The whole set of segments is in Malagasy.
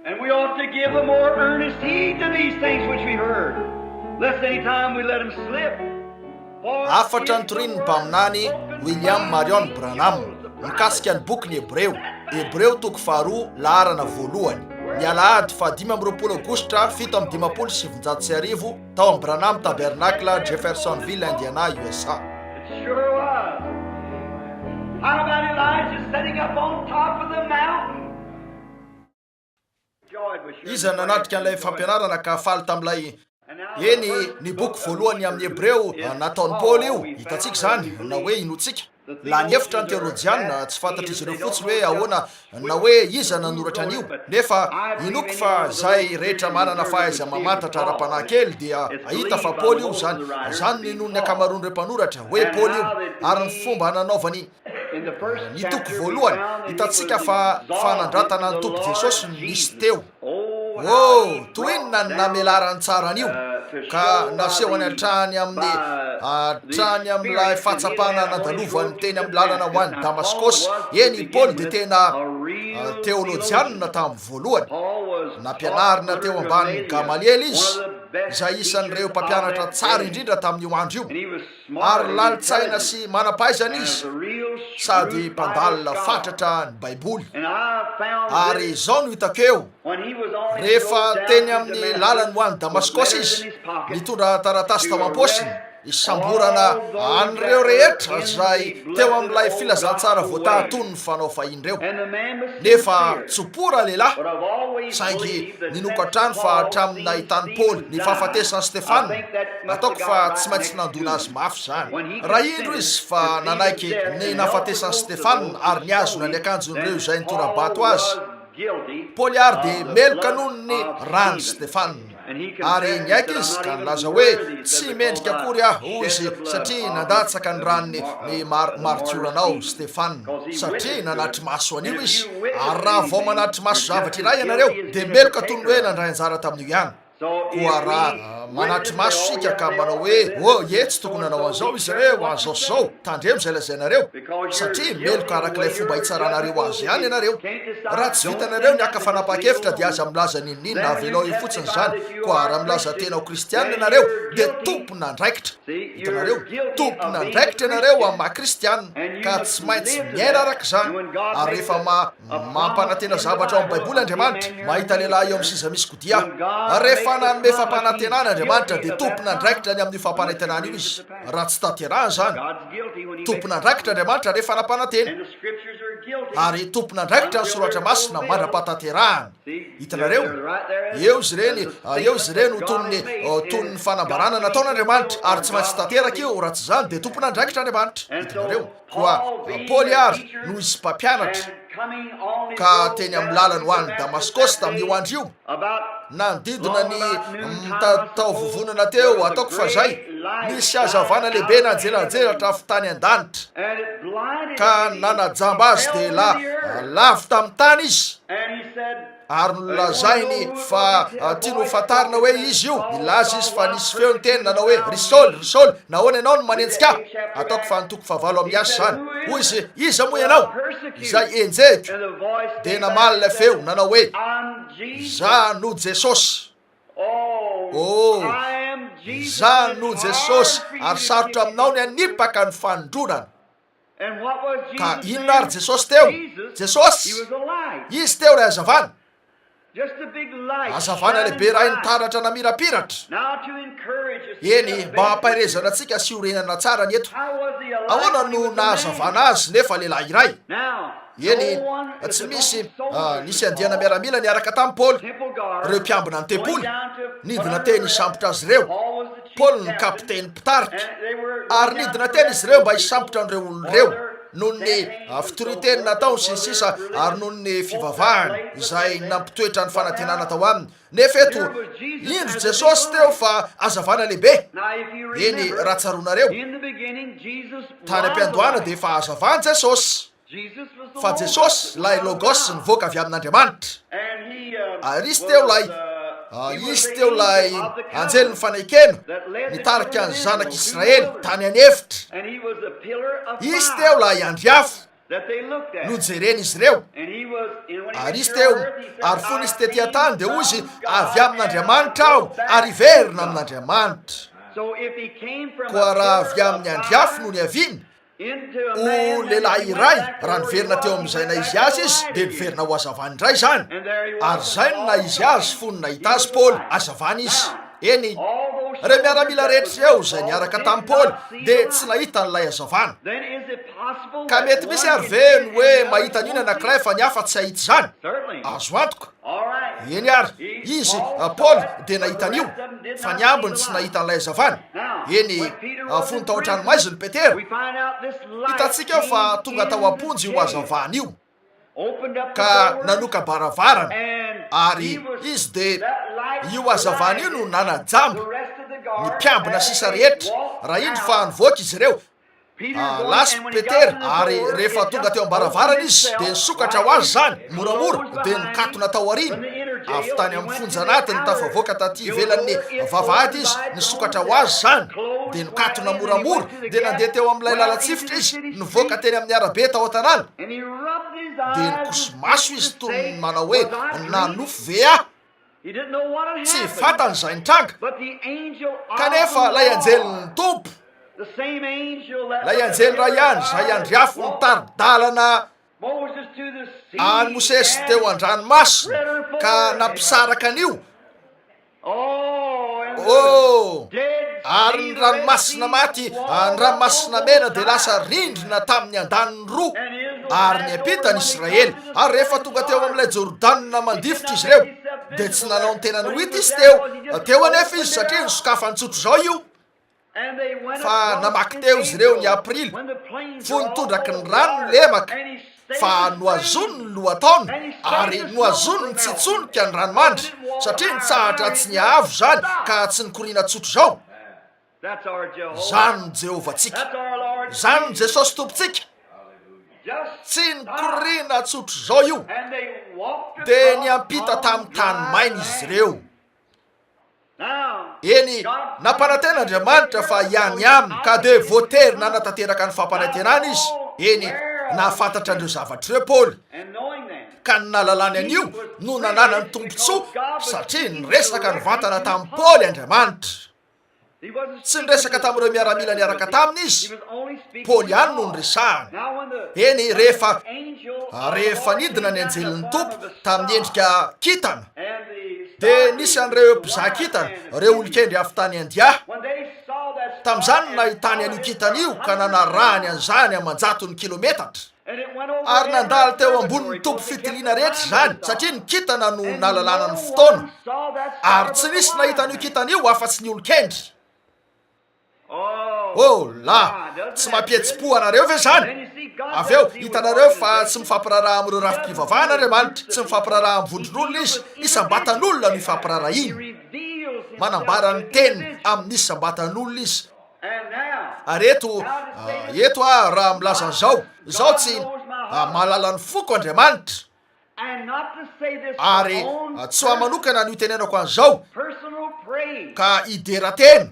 And we ought to give a more earnest heed to these things which we heard, lest any time we let them slip. For Hafatra if the notorian'ny word mpaminany spoken by William me Marion Branham kills the bride, mikasika ny bokin'ny Hebreo, Hebreo toko faharoa laharana voalohany, ny alahady faha-25 aogositra 1957 tao amin'ny Branham Tabernacle, Jeffersonville, Indiana, USA. It sure was. How about Elijah sitting up on top of the mountain? Iza no nanatrika an'ilay fampianarana ka faly tamin'ilay Eny, ny boky voalohany amin'ny Hebreo nataon'i Paoly io, hitantsika izany, na hoe inoantsika. Lany hevitra ny teolojiana, tsy fantatr'izy ireo fotsiny hoe ahoana na hoe iza nanoratra an'io. Nefa inoako fa izay rehetra manana fahaiza-mamantatra ara-panahy kely dia hahita fa Paoly io, izany, izany no inoan'ny ankamaroan'ireo mpanoratra, hoe Paoly io, ary ny fomba nanaovany Ny toko voalohany, hitantsika fa fanandratana ny Tompo Jesosy no nisy teo. Oh, toy inona ny namelarany tsara an'io, ka nasehony hatrany amin'ny, hatrany amin'ilay fahatsapana nandalovany teny amin'ny lalana ho any Damaskosy. Eny, i Paoly dia tena teolojianina tamin'ny voalohany. Nampianarina teo ambanin'i Gamaliela izy, izay isan'ireo mpampianatra tsara indrindra tamin'io andro io. Ary lalin-tsaina sy manam-pahaizana izy, sady mpandalina fatratra ny Baiboly. Ary izao no hitako eo, rehefa teny amin'ny lalany ho any Damaskosy izy, nitondra taratasy tao am-paosiny, hisamborana an'ireo rehetra izay teo amin'ilay filazantsara voatahatonin'ny fanao fahiny ireo. Nefa tso-po ralehilahy, saingy ninoako hatrany fa hatramin'ny nahitan'i Paoly ny fahafatesan'i Stefana, Ataoko fa tsy maintsy nandona azy mafy izany. Raha indro izy fa nanaiky ny nahafatesan'i Stefana ary nihazona ny akanjon'ireo izay nitora-bato azy, Paoly àry dia meloka noho ny ran'i Stefana. Ary niaiky izy ka nilaza hoe, Tsy mendrika akory aho, hoy izy, satria nandatsaka ny ran'ny ny maritioranao Stefana, satria nanatri-maso an'io izy. Ary raha vao manatri-maso zavatra iray ianareo, dia meloka toy ny hoe nandray anjara tamin'io ihany. Koa raha manatri-maso isika ka manao hoe, Oh, ie, tsy tokony hanao an'izao izy ireo, an'izao sy izao, tandremo izay lazainareo, satria meloka araka ilay fomba hitsaranareo azy ihany ianareo. Raha tsy vitanareo ny haka fanapahan-kevitra dia aza milaza n'inon'inona, avelao eo fotsiny izany. Koa raha milaza tena ho kristiana ianareo dia tompon'andraikitra. Hitanareo? Tompon'andraikitra ianareo amin'ny maha-kristiana, ka tsy maintsy miaina araka izany. Ary rehefa ma. Mampanantena zavatra ao amin'ny Baiboly Andriamanitra. Mahita lehilahy eo amin'ny seza misy kodia aho. Rehefa nanome fampanantenana Andriamanitra, dia tompon'andraikitra ny amin'io fampanantenana io Izy. Raha tsy tanterahany izany, tompon'andraikitra Andriamanitra rehefa nampanantena. Ary tompon'andraikitra ny Soratra Masina mandra-pahatanterahany. Hitanareo? Eo izy ireny, eo izy ireny ho toy ny, toy ny fanambarana nataon'Andriamanitra. Ary tsy maintsy tanteraka io, raha tsy izany dia tompon'andraikitra Andriamanitra. Hitanareo? Koa Paoly àry no izy mpampianatra, ka teny amin'ny lalany ho any Damaskosy tamin'io andro io, nanodidina ny mitataovovonana teo, ataoko fa izay, nisy hazavana lehibe nanjelanjelatra avy tany an-danitra, ka nanajamba azy dia lavo tamin'ny tany izy. Ary nolazainy fa tiany ho fantarina hoe iza io. Nilaza izy fa nisy feo niteny nanao hoe, Ry Saoly, ry Saoly, nahoana ianao no manenjika ahy? Ataoko fa ny toko fahavalo amin'ny Asa izany. Hoy izy, Iza moa ianao? Izay enjehiko. Dia namaly ilay feo nanao hoe, Izaho no Jesosy. Oh, Izaho no Jesosy, ary sarotra aminao ny hanipaka ny fanindronana. Ka inona ary Jesosy teo? Jesosy! Izy teo ilay hazavana. Hazavana lehibe iray nitaratra namirapiratra. Eny, mba hampaherezana antsika sy hiorenana tsara ny eto. Ahoana no nahazavana azy nefa lehilahy iray? Eny, tsy misy, nisy andiana miaramila niaraka tamin'i Paoly, ireo mpiambina ny tempoly, nidina teny hisambotra azy ireo. Paoly no kapiteny mpitarika, ary nidina teny izy ireo mba hisambotra an'ireo olona ireo, noho ny fitorian-teny nataony sy ny sisa, ary noho ny fivavahany, izay nampitoetra ny fanantenana tao aminy. Nefa eto, indro Jesosy teo fa hazavana lehibe. Eny, raha tsaroanareo, tany am-piandohana dia efa hazavana Jesosy. Fa Jesosy, ilay Logos nivoaka avy amin'Andriamanitra. Ary Izy teo ilay, Izy teo ilay Anjelin'ny fanekena nitarika ny zanak'Israely tany an'efitra. Izy teo ilay andry afo. Nojereny izy ireo. Ary izy teo, ary fony izy tety an-tany dia hoy izy, Avy amin'Andriamanitra aho, ary hiverina amin'Andriamanitra. Koa raha avy amin'ny andry afo no niaviany, ho lehilahy iray, raha niverina teo amin'izay naha-izy azy izy, dia niverina ho hazavana indray izany. Ary izay no naha-izy azy fony nahita azy Paoly, hazavana izy. Eny, ireo miaramila rehetra ireo izay niaraka tamin'i Paoly dia tsy nahita an'ilay hazavana. Ka mety misy ary ve ny hoe mahita an'io ny anankiray fa ny hafa tsy hahita izany? Azo antoka. Eny ary, izy, Paoly, dia nahita an'io, fa ny ambiny tsy nahita an'ilay hazavana. Eny, fony tao an-tranomaizina i Petera, hitantsika eo fa tonga tao am-ponja io hazavana io, ka nanoka-baravarana, ary izy dia, io hazavana io no nanajamba ny mpiambina sisa rehetra, raha indro fa nivoaka izy ireo, Lasa i Petera, ary rehefa tonga teo am-baravarana izy, dia nisokatra ho azy izany, moramora, dia nikatona tao aoriana. Avy tany amin'ny fonja anatiny, tafavoaka taty ivelan'ny vavahady izy, nisokatra ho azy izany, dia nikatona moramora, dia nandeha teo amin'ilay lalan-tsifotra izy, nivoaka teny amin'ny arabe tao an-tanàna. Dia nikoso-maso izy toy ny manao hoe, Nanofy ve aho? Tsy fantany izay nitranga, kanefa ilay anjelin'ny Tompo, ilay anjely iray ihany izay andry afo nitari-dalana an'i Mosesy teo an-dranomasina ka nampisaraka an'io, Oh! Ary ny ranomasina maty, ny ranomasina mena dia lasa rindrina tamin'ny andaniny roa, ary niampita ny Israely. Ary rehefa tonga teo amin'ilay Jordana mandifotra izy ireo, dia tsy nanao ny tenany ho hita izy teo. Teo anefa izy, satria nosokafany tsotr'izao io. Fa namaky teo izy ireo ny Aprily, fony tondraky ny rano ny lemaka, fa nohazoniny ny lohataona, ary nohazoniny tsy hitsonika ny ranomandry, satria nitsahatra tsy nihaavo izany ka tsy nikoriana tsotr'izao. Izany no Jehovah-tsika. Izany no Jesosy Tompontsika. Tsy nikoriana tsotr'izao io. Dia niampita tamin'ny tany maina izy ireo. Eny, nampanantena Andriamanitra fa hiany aminy, ka dia voatery nanatanteraka ny fampanantenany izy. Eny, nahafantatra an'ireo zavatra ireo Paoly, ka ny nahalalany an'io no nananany tombontsoa, satria niresaka nivantana tamin'i Paoly Andriamanitra. Tsy niresaka tamin'ireo miaramila niaraka taminy izy, Paoly ihany no niresahany. Eny, rehefa, rehefa nidina ny anjelin'ny Tompo tamin'ny endrika kintana, dia nisy an'ireo mpizaha kintana, ireo olon-kendry avy tany India. Tamin'izany no nahitany an'io kintana io ka nanarahany an'izany aman-jatony kilometatra. Ary nandalo teo ambonin'ny toby fitiliana rehetra izany, satria ny kintana no nahalalana ny fotoana. Ary tsy nisy nahita an'io kintana io afa-tsy ny olon-kendry. Oh la! Tsy mampihetsi-po anareo ve izany? Avy eo, hitanareo fa tsy mifampiraharaha amin'ireo rafi-pivavahana Andriamanitra, tsy mifampiraharaha amin'ny vondron'olona Izy, isam-batan'olona no ifampiraharahiny. Manambara ny Teniny amin'ny isam-batan'olona Izy. Ary eto, eto aho raha milaza an'izao, izaho tsy, mahalala ny foko Andriamanitra. Ary tsy ho ahy manokana no itenenako an'izao, ka hidera tena,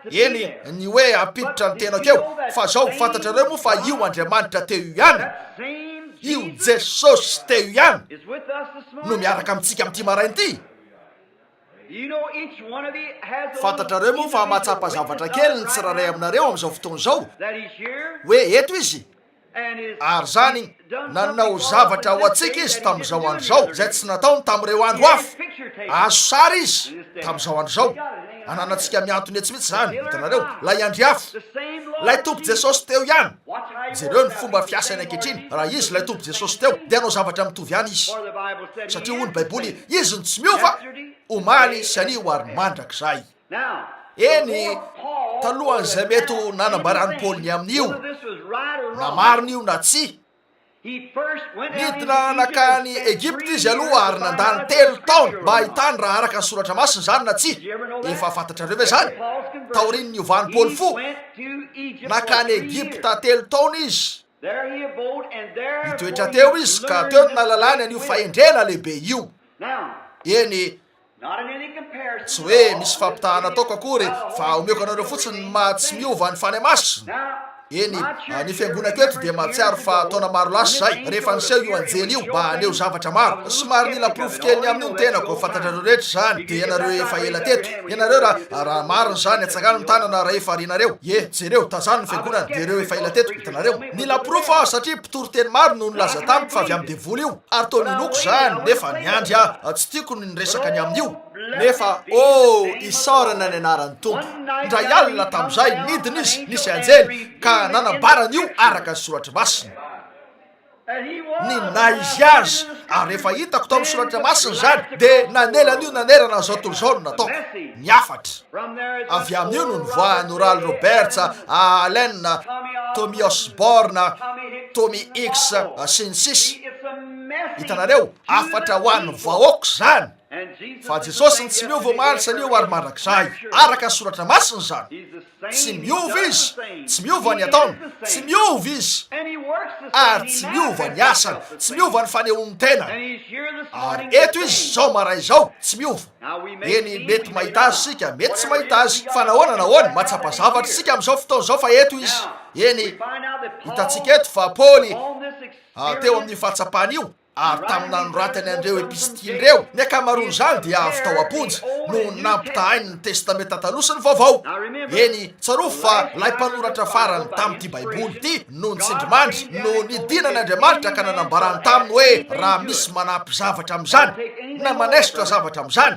eny, ny hoe hampiditra ny tenako eo, fa izao, fantatrareo moa fa io Andriamanitra teo io ihany, io Jesosy teo ihany, no miaraka amintsika amin'ity maraina ity? Fantatrareo moa fa mahatsapa zavatra kely ny tsirairay aminareo amin'izao fotoana izao, hoe eto Izy, ary izany, nanao zavatra ho antsika Izy tamin'izao andro izao, izay tsy nataony tamin'ireo andro hafa. Azo sary Izy tamin'izao andro izao. Ananantsika mihantona etsy mihitsy izany, hitanareo, ilay Andry Afo, ilay Tompo Jesosy teo ihany. Jereo ny fomba fiasany ankehitriny, raha Izy ilay Tompo Jesosy teo, dia hanao zavatra mitovy ihany Izy. Satria hoy ny Baiboly, Izy no tsy miova, omaly sy anio ary mandrakizay. Eny, talohan'izay mety ho nanambaran'i Paoly ny amin'io, na marina io na tsia, nidina nankany Egypta izy aloha ary nandany telo taona mba hahitany raha araka ny Soratra Masina izany na tsia. Efa fantatrareo ve izany? Taorian'ny niovan'i Paoly fo, nankany Egypta telo taona izy. Nitoetra teo izy ka teo no nahalalany an'io fahendrena lehibe io. Eny, tsy hoe misy fampitahana ataoko akory fa omeko anareo fotsiny ny maha tsy miova ny Fanahy Masina. Eny, ny fiangonako eto dia mahatsiaro fa taona maro lasa izay, rehefa niseho io anjely io mba haneho zavatra maro. Somary nila porofo kely ny amin'io ny tenako, fantatrareo rehetra izany, dia ianareo efa ela teto. Ianareo raha, raha marina izany, atsangano ny tanana raha efa renareo. Ie, jereo, tazano ny fiangonana, dia ireo efa ela teto, hitanareo. Nila porofo aho satria mpitory teny maro no nilaza tamiko fa avy amin'ny devoly io, ary toa ninoako izany, nefa niandry aho. Tsy tiako ny niresaka ny amin'io. Nefa, oh, isaorana ny anaran'ny Tompo. Indray alina tamin'izay, nidina izy, nisy anjely, ka nanambara an'io araka ny Soratra Masina. Ny naha-izy azy, ary rehefa hitako tao amin'ny Soratra Masina izany, dia nanela an'io nanerana an'izao tontolo izao no nataoko. Ny hafatra. Avy amin'io no nivoahan'i Oral Roberts, Allen, Tommy Osborn, Tommy Hicks, sy ny sisa. Hitanareo, hafatra ho an'ny vahoaka izany. Fa Jesosy no tsy miova omaly sy anio ary mandrakizay. Araka ny Soratra Masina izany. Tsy miova Izy, tsy miova ny ataony, tsy miova Izy, ary tsy miova ny asany, tsy miova ny fanehoany tenany. Ary eto Izy izao maray izao, tsy miova. Eny, mety mahita Azy isika, mety tsy mahita Azy, fa nahoana nahoana, mahatsapa zavatra isika amin'izao fotoana izao fa eto Izy. Eny, hitantsika eto fa Paoly, teo amin'io fahatsapana io, Ary tamin'ny nanoratany an'ireo epistily ireo, ny ankamaroan'izany dia avy tao am-ponja, no nampitahainy ny Testamenta Taloha sy ny Vaovao. Eny, tsarovy fa ilay mpanoratra farany tamin'ity Baiboly ity no nitsindrimandry, no nidinan' Andriamanitra ka nanambarany taminy hoe raha misy manampy zavatra amin'izany, na manaisotra zavatra amin'izany,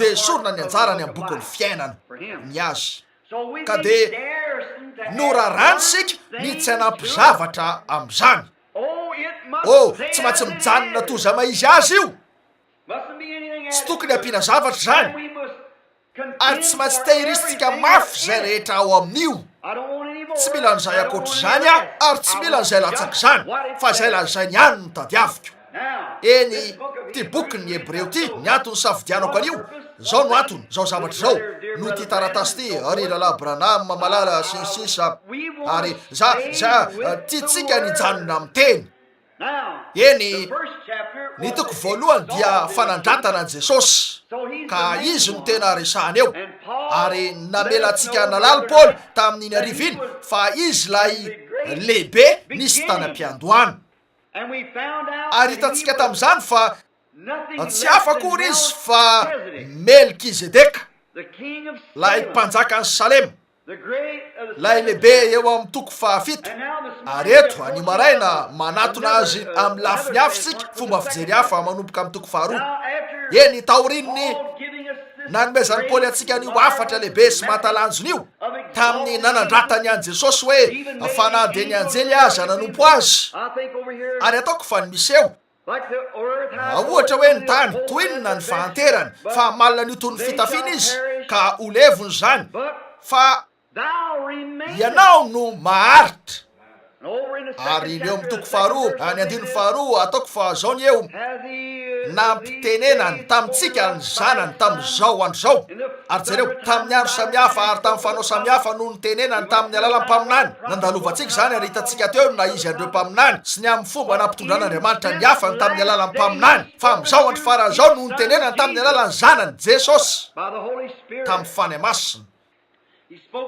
dia esorina ny anjarany amin'ny bokin'ny fiainana, ny azy. Ka dia norarany isika ny tsy hanampy zavatra amin'izany. Oh, tsy maintsy mijanona toa izay maha-izy azy io. Tsy tokony hampiana zavatra izany. Ary tsy maintsy tehirizintsika mafy izay rehetra ao amin'io. Tsy mila an'izay ankoatr'izany aho, ary tsy mila an'izay latsak'izany, fa izay lazainy ihany no tadiaviko. Eny, ity bokin'ny Hebreo ity, ny antony nisafidianako an'io, izao no antony, izao zavatra izao, noho ity taratasy ity, ry Rahalahy Branham malala, sy ny sisa, ary za, za, tiantsika ny hijanona amin'ny Teny. Eny, ny toko voalohany dia fanandratana an'i Jesosy, ka Izy no tena resahana eo. Ary namela antsika nalalo Paoly tamin'iny hariva iny, fa Izy ilay lehibe nisy tany am-piandohana. Ary hitantsika tamin'izany fa tsy hafa akory izy fa Melkizedeka, ilay mpanjakan'i Salema, ilay lehibe eo amin'ny toko fahafito. Ary eto, anio maraina, manatona azy amin'ny lafiny hafa isika, fomba fijery hafa manomboka amin'ny toko faharoa. Eny, taorian'ny nanomezan'i Paoly antsika an'io hafatra lehibe sy mahatalanjona io, tamin'ny nanandratany an'i Jesosy hoe fa na dia ny anjely aza nanompo azy, ary ataoko fa ny miseho, ohatra hoe ny tany, toy inona ny fahanterany, fa hamalona an'io toy ny fitafiana izy, ka ho levona izany, fa Ianao no maharitra. Ary ny eo amin'ny toko faharoa, ny andininy faharoa, ataoko fa izao ny eo, Nampitenenany tamintsika ny Zanany tamin'izao andro izao. Ary jereo, tamin'ny andro samihafa ary tamin'ny fanao samihafa no nitenenany tamin'ny alalan'ny mpaminany. Nandalovantsika izany ary hitantsika teo ny naha-izy an'ireo mpaminany sy ny amin'ny fomba nampitondran'Andriamanitra ny hafany tamin'ny alalan'ny mpaminany. Fa amin'izao andro farany izao no nitenenany tamin'ny alalan'ny Zanany, Jesosy, tamin'ny Fanahy Masina.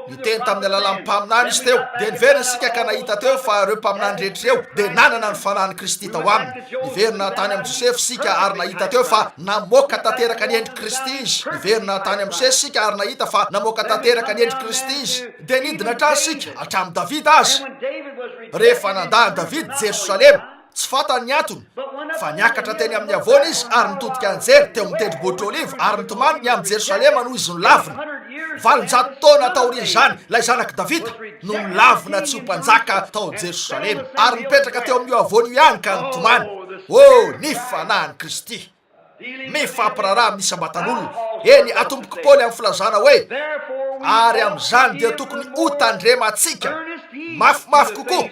Niteny tamin'ny alalan'ny mpaminany izy teo. Dia niverina isika ka nahita teo fa ireo mpaminany rehetra ireo dia nanana ny fanahin'i Kristy tao aminy. Niverina tany amin'i Josefa isika ary nahita teo fa namoaka tanteraka ny endrik'i Kristy izy. Niverina tany amin'i Mosesy isika ary nahita fa namoaka tanteraka ny endrik'i Kristy izy. Dia nidina hatrany isika, hatramin'i Davida aza. Rehefa nandà an'i Davida Jerosalema, Tsy fantany ny antony, fa niakatra teny amin'ny havoana izy ary nitodika nijery teo amin'ny tendrombohitr'i Oliva ary nitomany ny amin'i Jerosalema noho izy nolavina. 800 taona taorian'izany, ilay zanak'i Davida no nolavina tsy ho mpanjaka tao Jerosalema, ary nipetraka teo amin'io havoana io ihany ka nitomany. Oh, ny Fanahin'i Kristy! Mifampiraharaha amin'ny isam-batan'olona. Eny, atombok'i Paoly amin'ny filazana hoe, Ary amin'izany dia tokony hotandremantsika mafimafy kokoa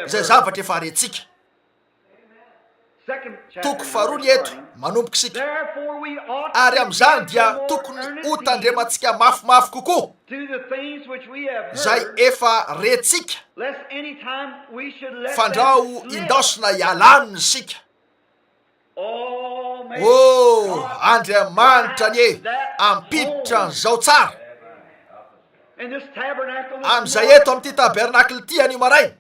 izay zavatra efa rentsika. Toko faharoa ny eto, manomboka isika. Ary amin'izany dia tokony hotandremantsika mafimafy kokoa izay efa rentsika, fandrao indaosina hiala aminy isika. Oh, Andriamanitra anie hampiditra an'izao tsara. Amin'izay eto amin'ity tabernakla ity anio maraina,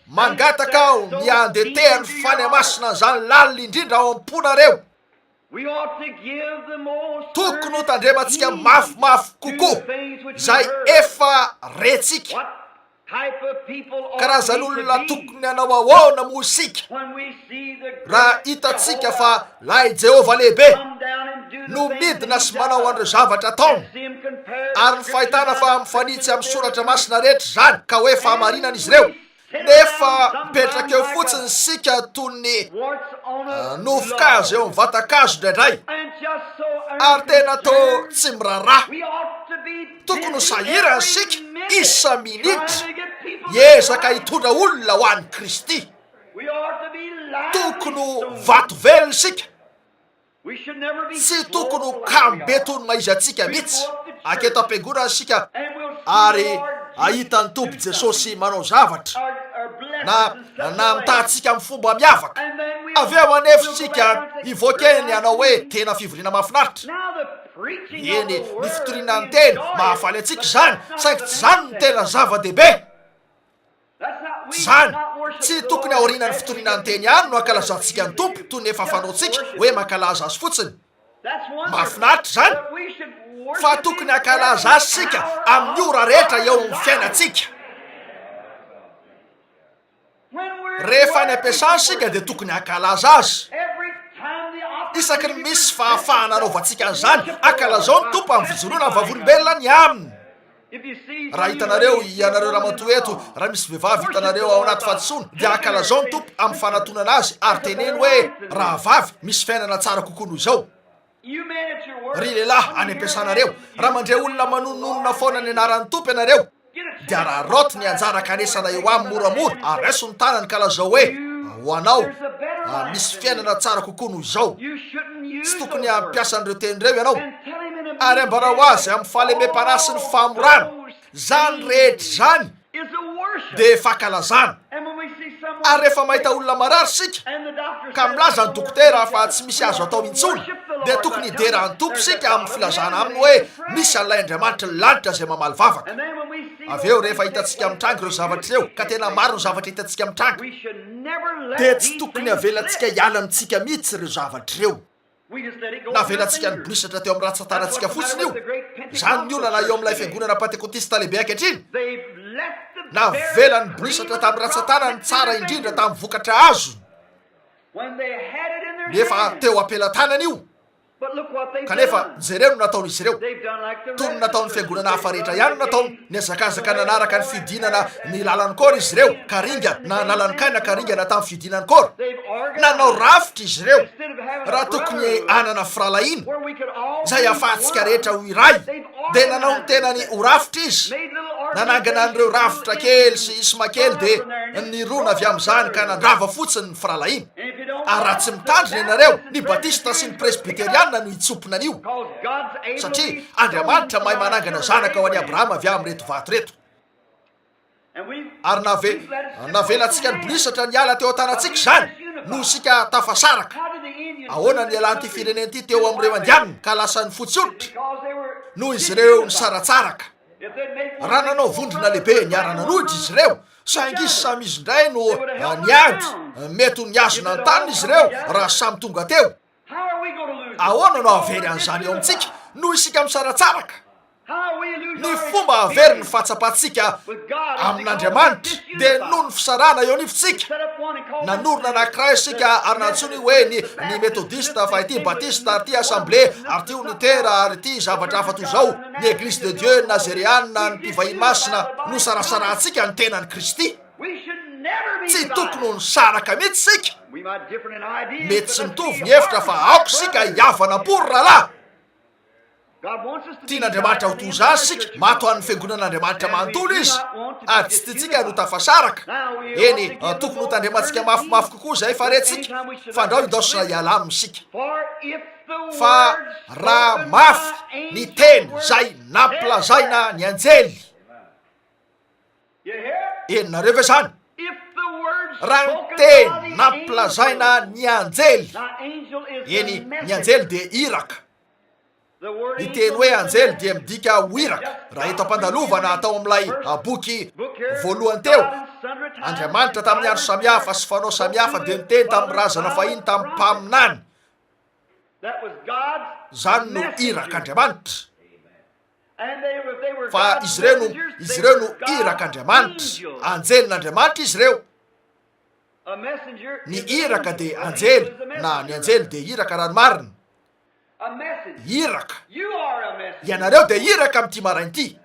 mangataka aho ny handetehan'ny Fanahy Masina an'izany lalina indrindra ao am-ponareo. Tokony ho tandremantsika mafimafy kokoa izay efa rentsika. Karazan'olona tokony hanao ahoana moa isika raha hitantsika fa ilay Jehovah lehibe no midina sy manao an'ireo zavatra ataony, ary ny fahitana fa mifanitsy amin'ny Soratra Masina rehetra izany, ka hoe fahamarinana izy ireo, nefa mipetraka eo fotsiny isika toy ny nofon-kazo eo amin'ny vatan-kazo indraindray, ary tena toa tsy miraharaha. Tokony ho sahirana isika isa-minitra hiezaka hitondra olona ho an'i Kristy. Tokony ho vato velona isika. Tsy tokony ho kamo be toy ny maha-izy antsika mihitsy. Haketo am-piangonana isika ary hahita ny Tompo Jesosy manao zavatra na na mitaha antsika amin'ny fomba miavaka. Avy eo anefa isika hivoaka eny hanao hoe tena fivoriana mahafinaritra. Eny, ny fitoriana ny teny, mahafaly antsika izany, saingy tsy izany no tena zava-dehibe. Tsy izany. Tsy tokony aorianan'ny fitoriana ny teny ihany no ankalazantsika ny Tompo, toy ny efa fanaontsika, hoe mankalaza Azy fotsiny. Mahafinaritra izany, fa tokony hankalaza Azy isika amin'ny ora rehetra eo amin'ny fiainantsika. Rehefa any am-piasana isika dia tokony hankalaza azy. Isaky ny misy fahafahana anaovantsika an'izany, ankalazao ny Tompo amin'ny fijoroana vavolombelona ny aminy. Raha hitanareo, ianareo ramatoa eto, raha misy vehivavy hitanareo ao anaty fahadisoana, dia ankalazao ny Tompo amin'ny fanatonana azy ary teneno hoe, Rahavavy, misy fiainana tsara kokoa noho izao. Ry lehilahy any am-piasanareo, raha mandre olona manononona foana ny anaran'ny Tompo ianareo, dia araraoty ny anjara kanesana eo aminy moramora ary raiso ny tanany ka lazao hoe, Ho anao, misy fiainana tsara kokoa noho izao. Tsy tokony hampiasa an'ireo teny ireo ianao. Ary ambarao azy amin'ny fahalemem-panahy sy ny fahamorana. Izany rehetra izany dia fankalazana. Ary rehefa mahita olona marary isika, ka milaza ny dokotera fa tsy misy azo atao intsony, dia tokony hidera ny Tompo isika amin'ny filazana aminy hoe misy an'ilay Andriamanitry ny lanitra izay mamaly vavaka. Avy eo, rehefa hitantsika mitranga ireo zavatra ireo, ka tena maro ny zavatra hitantsika mitranga, dia tsy tokony havelantsika hiala amintsika mihitsy ireo zavatra ireo. Navelantsika nibolisatra teo amin'ny ratsan-tanantsika fotsiny io. Izany ny olana eo amin'ilay fiangonana Pantekotista lehibe ankehitriny. Navelany nibolisatra tamin'ny ratsan-tanany ny tsara indrindra tamin'ny vokatra azony. Nefa teo am-pelatanany io. Kanefa, jereo ny nataon'izy ireo. Toy ny nataon'ny fiangonana hafa rehetra ihany no nataony. Nihazakazaka nanaraka ny fihodinana ny lalan'i Kora izy ireo, ka ringana, na lalan'i Kaina ka ringana tamin'ny fihodinan'i Kora. Nanao rafitra izy ireo, raha tokony hanana firahalahiana, izay ahafahantsika rehetra ho iray, dia nanao ny tenany ho rafitra izy, nanangana an'ireo rafitra kely sy isma kely, dia nirona avy amin'izany ka nandrava fotsiny ny firahalahiana. Ary raha tsy mitandrina ianareo, ny Batista sy ny Presbyteriana no hitsompona an'io, satria Andriamanitra mahay manangana zanaka ho an'i Abrahama avy amin'ireto vato ireto. Ary nave, navelantsika nibolisatra niala teo an-tanantsika izany, noho isika tafasaraka. Ahoana no nialan'ity firenena ity teo amin'ireo Indiana ka lasa nifotsy hoditra? Noho izy ireo nisaratsaraka. Raha nanao vondrona lehibe niara-nanohitra izy ireo, saingy izy samy izy indray no niady, mety ho nihazona ny taniny izy ireo raha samy tonga teo. Ahoana no hahavery an'izany eo amintsika noho isika misaratsaraka? Ny fomba hahavery ny fahatsapantsika amin'Andriamanitra dia noho ny fisarahana eo anivontsika. Nanorina anankiray isika ary nantsoiny hoe ny, ny Metodista, fa ity Batista, ary ity Assemblée, ary ity Onitera, ary ity zavatra hafa toy izao, ny Eglise de Dieu, ny Nazereana, ny Mpivahiny Masina. Nosarasarahantsika ny tenan'i Kristy. Tsy tokony ho nisaraka mihitsy isika. Mety tsy mitovy ny hevitra fa aoka isika hihavana am-po ry rahalahy. Tian'Andriamanitra ho toy izany isika. Maty ho an'ny fiangonan'Andriamanitra manontolo Izy, ary tsy tiantsika ny ho tafasaraka. Eny, tokony hotandremantsika mafimafy kokoa izay efa rentsika, fandrao hindaosina hiala aminy isika. Fa raha mafy ny teny izay nampilazaina ny anjely, Henonareo ve izany? Raha ny teny nampilazaina ny anjely, eny, ny anjely dia iraka. Ny teny hoe anjely dia midika ho iraka. Raha eto am-pandalovana tao amin'ilay boky voalohany teo, Andriamanitra tamin'ny andro samihafa sy fanao samihafa dia niteny tamin'ny razana fahiny tamin'ny mpaminany. Izany no irak'Andriamanitra. Fa izy ireo no, izy ireo no irak'Andriamanitra. Anjelin'Andriamanitra izy ireo. Ny iraka dia anjely, na ny anjely dia iraka raha ny marina. Iraka. Ianareo dia iraka amin'ity maraina ity.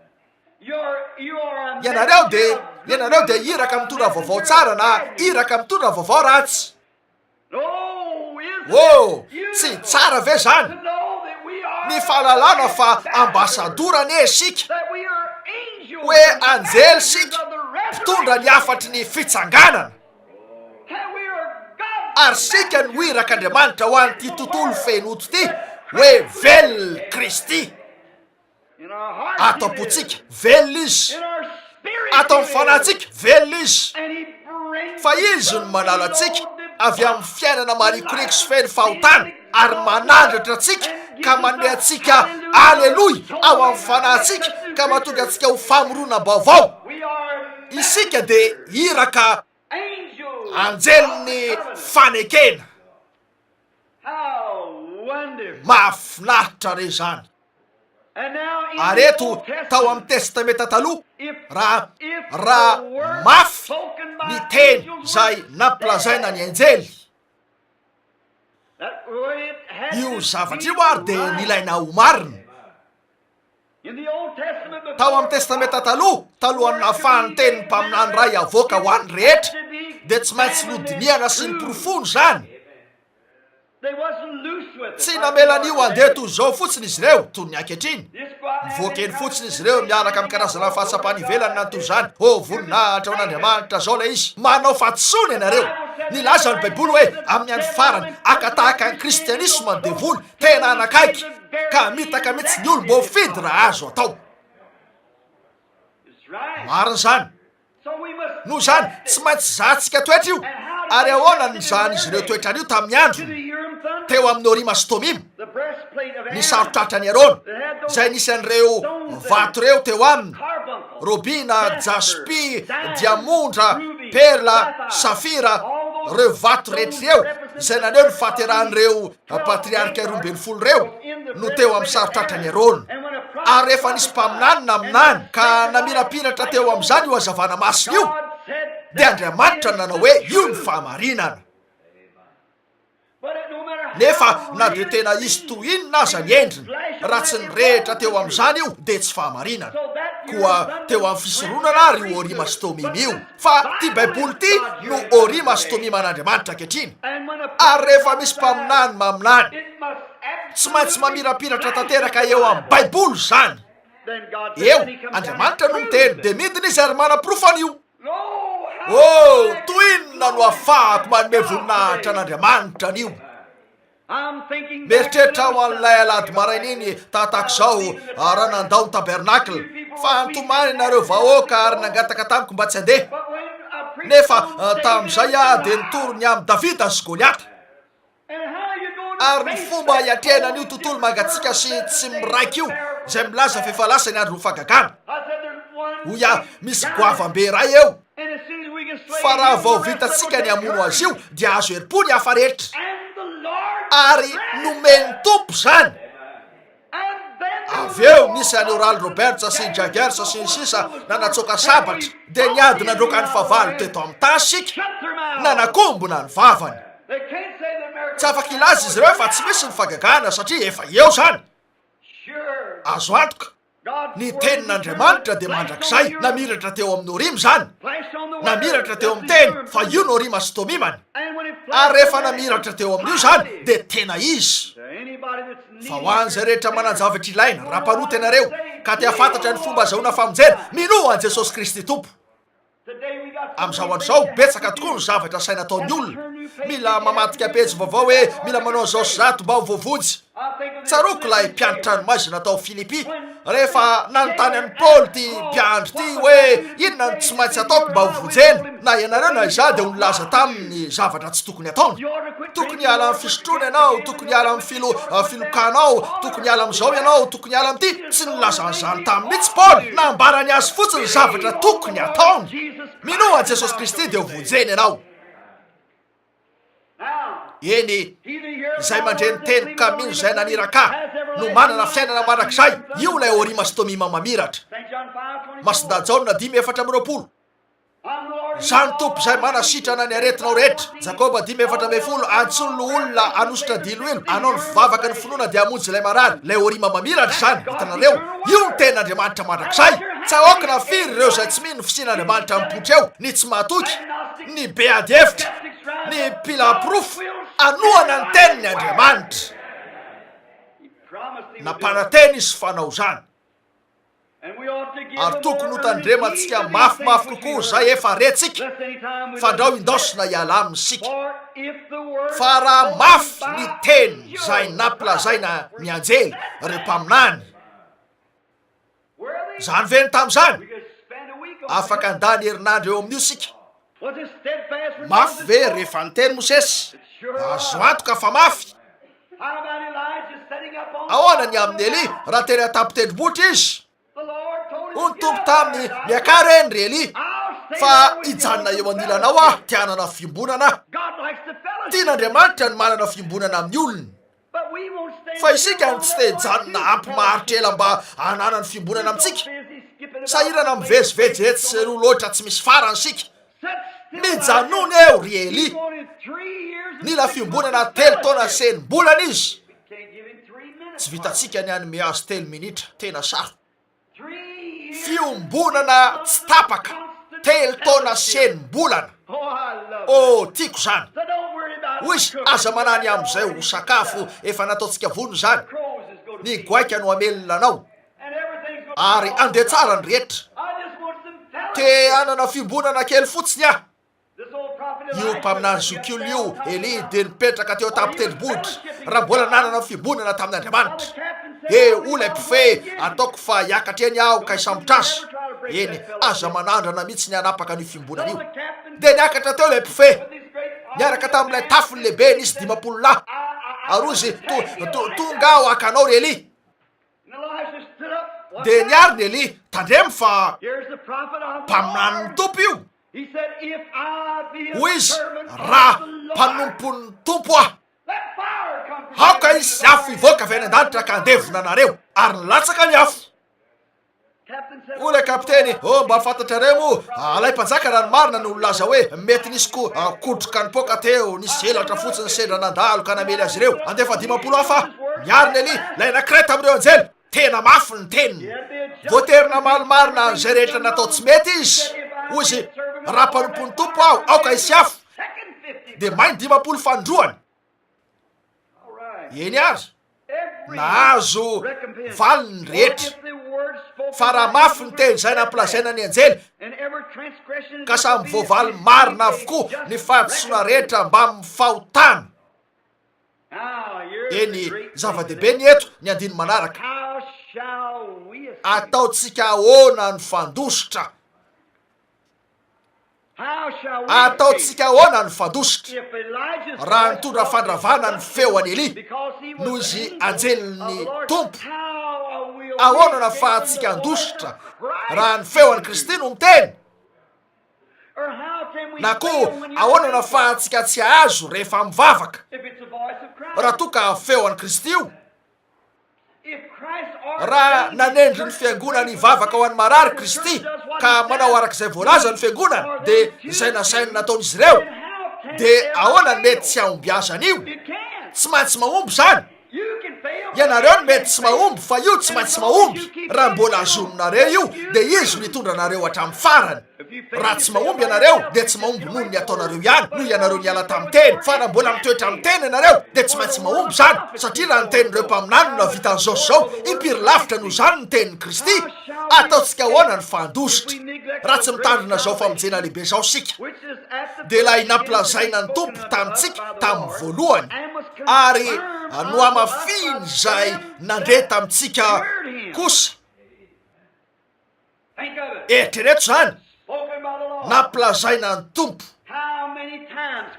Ianareo dia, ianareo dia iraka mitondra vaovao tsara na iraka mitondra vaovao ratsy. Oh, tsy tsara ve izany? Ny fahalalana fa ambasadora anie isika, hoe anjely isika, mpitondra ny hafatry ny fitsanganana. Ary isika no irak'Andriamanitra ho an'ity tontolo feno ota ity, hoe velona Kristy. Ato am-pontsika, velona Izy. Ato amin'ny fanahintsika, velona Izy. Fa Izy no manala antsika avy amin'ny fiainana marikoriko sy feno fahotana, ary manandratra antsika ka manome antsika aleloia ao amin'ny fanahintsika, ka mahatonga antsika ho famoronam-baovao. Isika dia iraka anjelin'ny fanekena. Mahafinaritra re izany! Ary eto, tao amin'ny Testamenta Taloha, raha, raha mafy ny teny izay nampilazaina ny anjely, io zavatra io ary dia nilaina ho marina. Tao amin'ny Testamenta Taloha, talohan'ny nahafahan'ny tenin'ny mpaminany iray havoaka ho an'ny rehetra, dia tsy maintsy nodinihana sy noporofoina izany. Tsy namela an'io handeha toy izao fotsiny izy ireo, toy ny ankehitriny. Mivoaka eny fotsiny izy ireo miaraka amin'ny karazana fahatsapana ivelany na ny toy izany. Oh, voninahitra ho an'Andriamanitra, izao ilay izy. Manao fahadisoana ianareo. Nilaza ny Baiboly hoe, amin'ny andro farany, haka tahaka ny Kristianisma ny devoly, tena hanakaiky, ka hamitaka mihitsy ny olom-boafidy raha azo atao. Marina izany. Noho izany, tsy maintsy zahantsika toetra io. Ary ahoana no nizahan'izy ireo toetra an'io tamin'ny androny? Teo amin'ny Orima sy Tomima, ny saron-tratran'i Arona, izay nisy an'ireo vato ireo teo aminy, robina, jaspy, diamondra, perla, safira, ireo vato rehetra ireo, izay naneho ny fahaterahan'ireo patriarika 12 ireo no teo amin'ny saron-tratran'i Arona. Ary rehefa nisy mpaminany naminany ka namirapiratra teo amin'izany io hazavana masina io, dia Andriamanitra no nanao hoe io ny fahamarinana. Nefa na dia tena izy toy inona aza ny endriny, raha tsy nirehitra teo amin'izany io dia tsy fahamarinana. Koa teo amin'ny fisoronana ary io Orima sy Tomima io. Fa ity Baiboly ity no Orima sy Tomiman'Andriamanitra ankehitriny. Ary rehefa misy mpaminany maminany, tsy maintsy mamirapiratra tanteraka eo amin'ny Baiboly izany. Eo, Andriamanitra no miteny, dia midina Izy ary manaporofo an'io. Oh, toy inona no ahafahako manome voninahitra an'Andriamanitra an'io! Mieritreritra aho an'ilay alahady maraina iny tahatahaka izao raha nandao ny tabernakla, fa nitomany ianareo vahoaka ary nangataka tamiko mba tsy handeha. Nefa tamin'izay aho dia nitory ny amin'i Davida sy Goliata. Ary ny fomba hiatrehana an'io tontolo mangatsiaka sy tsy miraika io, izay milaza fa efa lasa ny andron'ny fahagagana. Hoy aho, misy goavam-be iray eo. Fa raha vao vitantsika ny hamono azy io, dia azo herim-po ny hafa rehetra. Ary nomen'ny Tompo izany. Avy eo nisy an'i Oral Roberts sy Jaggers sy ny sisa nanatsoaka sabatra, dia niady nandroaka ny fahavalo teto amin'ny tany isika, nanakombona ny vavany. Tsy afaka hilaza izy ireo fa tsy misy ny fahagagana satria efa eo izany. Azo antoka. Ny Tenin'Andriamanitra dia mandrakizay. Namiratra teo amin'ny Orima izany. Namiratra teo amin'ny Teny, fa io no Orima sy Tomimany. Ary rehefa namiratra teo amin'io izany, dia tena izy. Fa ho an'izay rehetra manan-javatra ilaina, raha mpanota ianareo, ka te hahafantatra ny fomba azahoana famonjena, minoa an'i Jesosy Kristy Tompo. Amin'izao andro izao, betsaka tokoa ny zavatra asaina ataon'ny olona. Mila mamadika pejy vaovao hoe mila manao an'izao sy izato mba ho voavonjy. Tsaroako ilay mpiandry tranomaizina tao Filipy, rehefa nanontany an'i Paoly ity mpiandry ity hoe inona no tsy maintsy ataoko mba hovonjena. Na ianareo na izaho dia ho nilaza taminy. ny zavatra tsy tokony ataony. Tokony hiala amin'ny fisotroana ianao, tokony hiala amin'ny filo, filokanao, tokony hiala amin'izao ianao, tokony hiala amin'ity. Tsy nilaza an'izany taminy mihitsy Paoly. Nambarany azy fotsiny ny zavatra tokony hataony. Minoa an'i Jesosy Kristy dia ho vonjena ianao. Eny, izay mandre ny teniko ka mino izay naniraka ahy no manana fiainana mandrakizay. Io ilay Orima sy Tomima mamiratra. Masindahy Jaona 25. Izaho ny Tompo izay manasitrana ny aretinao rehetra. Jakoba 5 14, Antsoy ny loholona hanosotra diloilo, hanao ny vavaka ny finoana dia hamonjy ilay marary. Ilay Orima mamiratra izany. Hitanareo? Io ny tenin'Andriamanitra mandrakizay. Tsy ahoako na firy ireo izay tsy mino ny fisian'Andriamanitra mipoitra eo, ny tsy mahatoky, ny be ady hevitra, ny mpila porofo hanohana ny teniny Andriamanitra. Nampanantena izy fa hanao izany. Ary tokony hotandremantsika mafimafy kokoa izay efa rentsika, fandrao indaosina hiala aminy isika. Fa raha mafy ny teny izay nampilazaina ny anjely, ireo mpaminany, Izany ve ny tamin'izany? Afaka handany herinandro eo amin'io isika. Mafy ve rehefa niteny Mosesy? Azo antoka fa mafy. Ahoana ny amin'i Elia raha teny an-tampon-tendrombohitra izy? Hoy ny Tompo taminy, Miakara eny, ry Elia, fa hijanona eo anilanao aho, te hanana fiombonana aho. Tian'Andriamanitra ny manana fiombonana amin'ny olony. Fa isika no tsy te hijanona ampy maharitra ela mba hananany fiombonana amintsika. Sahirana mivezivezy etsy sy eroa loatra tsy misy farany isika. Mijanona eo ry Elia. Nila fiombonana telo taona sy enim-bolana izy. Tsy vitantsika ny hanome azy telo minitra. Tena sarotra. Fiombonana tsy tapaka, telo taona sy enim-bolana. Oh, tiako izany. Hoy izy, Aza manahy ny amin'izay ho sakafo efa nataontsika vonona izany. Ny goaika no hamelona anao. Ary handeha tsara ny rehetra. Te hanana fiombonana kely fotsiny aho. Io mpaminany zokiolona io, Elia, dia nipetraka teo an-tampon-tendrombohitra, raha mbola nanana fiombonana tamin' Andriamanitra. He, hoy ilay mpifehy, ataoko fa hiakatra eny aho ka hisambotra azy. Eny, aza manandrana mihitsy ny hanapaka an'io fiombonana io. Dia niakatra teo ilay mpifehy, niaraka tamin'ilay tafiny lehibe nisy 50 lahy. Ary hoy izy, To, to, tonga aho haka anao, ry Elia. Dia niarina Elia, Tandremo fa mpaminanin'ny Tompo io. Hoy izy, Raha mpanompon'ny Tompo aho, aoka hisy afo hivoaka avy any an-danitra ka handevona anareo. Ary nilatsaka ny afo. Hoy ilay kapiteny, Oh, mba fantatrareo moa, ilay mpanjaka raha ny marina no nilaza hoe mety nisy ko, kotroka nipoaka teo, nisy elatra fotsiny sendra nandalo ka namely azy ireo. Handefa 50 hafa aho. Niarina Elia, ilay anankiray tamin'ireo anjely. Tena mafy ny teniny. Voatery namaly marina an'izay rehetra natao tsy mety izy. Hoy izy, Raha mpanompon'ny Tompo aho, aoka hisy afo. Dia may ny 50 fanindroany. Eny àry, nahazo valiny ny rehetra. Fa raha mafy ny teny izay nampilazaina ny anjely, ka samy voavaly marina avokoa ny fahadisoana rehetra mbamin'ny fahotana. Eny, zava-dehibe ny eto, ny andininy manaraka. Ataontsika ahoana ny fandositra? Ataontsika ahoana ny fandositra? Raha nitondra fandravana ny feo an'i Elia, noho izy anjelin'ny Tompo, ahoana no ahafahantsika handositra raha ny feo an'i Kristy no miteny? Na koa ahoana no ahafahantsika tsy hahazo rehefa mivavaka, raha toa ka feo an'i Kristy io? Raha nanendry ny fiangonany hivavaka ho an'ny marary Kristy, ka manao araka izay voalaza ny fiangonana, dia izay nasainy nataon'izy ireo, dia ahoana no mety tsy hahombiazan'io? Tsy maintsy mahomby izany! Ianareo no mety tsy mahomby fa io tsy maintsy mahomby, raha mbola hazoninareo io dia izy no hitondra anareo hatramin'ny farany. Raha tsy mahomby ianareo dia tsy mahomby noho ny ataonareo ihany, noho ianareo niala tamin'ny teny, fa raha mbola mitoetra amin'ny teny ianareo dia tsy maintsy mahomby izany, satria raha ny tenin'ireo mpaminany no nahavita an'izao sy izao, impiry lavitra noho izany ny tenin'i Kristy? Ataontsika ahoana ny fandositra raha tsy mitandrina izao famonjena lehibe izao isika? Dia ilay nampilazaina ny Tompo tamintsika tamin'ny voalohany, ary nohamafiny izay nandre tamintsika kosa. Eritrereto izany, nampilazaina ny Tompo.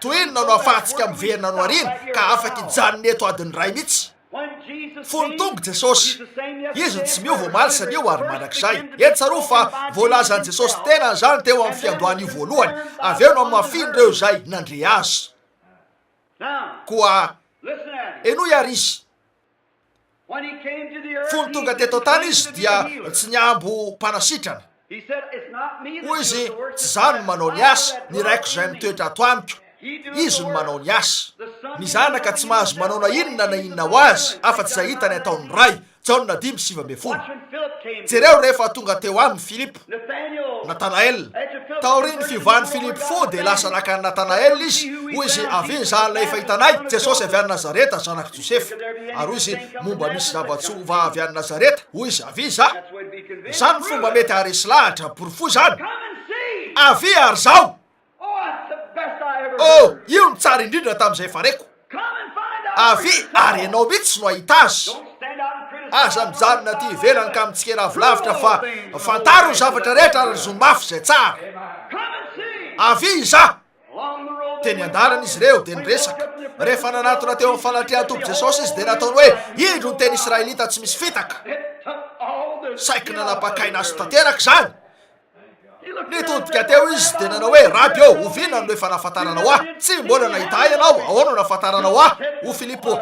Toy inona no ahafahantsika miverina any aoriana ka afaka hijanona eto adiny iray mihitsy? Fony tonga Jesosy, Izy no tsy miova omaly sy anio ary mandrakizay. Eny, tsarovy fa voalazan'i Jesosy tenany izany teo amin'ny fiandohan'io voalohany, avy eo nohamafihin'ireo izay nandre Azy. Koa henoy àry Izy. Fony tonga teto an-tany Izy dia tsy nihambo mpanasitrana. Hoy Izy, Tsy Izaho no manao ny asa, ny Raiko izay mitoetra ato amiko, Izy no manao ny asa. Ny Zanaka tsy mahazo manao na inona na inona ho Azy, afa-tsy izay hitany ataon'ny Ray. Jaona 5:19. Jereo rehefa tonga teo aminy Filipo. Natanaela. Taorian'ny fiovan'i Filipo fo dia lasa naka an'i Natanaela izy. Hoy izy, Avia hizaha an'ilay efa hitanay, Jesosy avy any Nazareta, zanak'i Josefa. Ary hoy izy, Moa mba misy zava-tsoa va avy any Nazareta? Hoy izy, Avia hizaha. Izany no fomba mety haharesy lahatra, porofoy izany. Avia ary zaho! Oh, io no tsara indrindra tamin'izay efa reko. Avia ary ianao mihitsy no hahita azy. Aza mijanona aty ivelany ka mitsikera avy lavitra fa fantaro ny zavatra rehetra ary zo mafy izay tsara. Avia izaho. Teny an-dalana izy ireo dia niresaka. Rehefa nanatona teo amin'ny fanatrehan'ny Tompo Jesosy izy dia nataony hoe, Indro ny teny Israelita tsy misy fitaka. Saiky nanapakaina azy tanteraka izany. Nitodika teo izy dia nanao hoe, Raby ô, oviana no efa nahafantaranao ahy? Tsy mbola nahita ahy ianao, ahoana no nahafantaranao ahy? Hoy Filipo.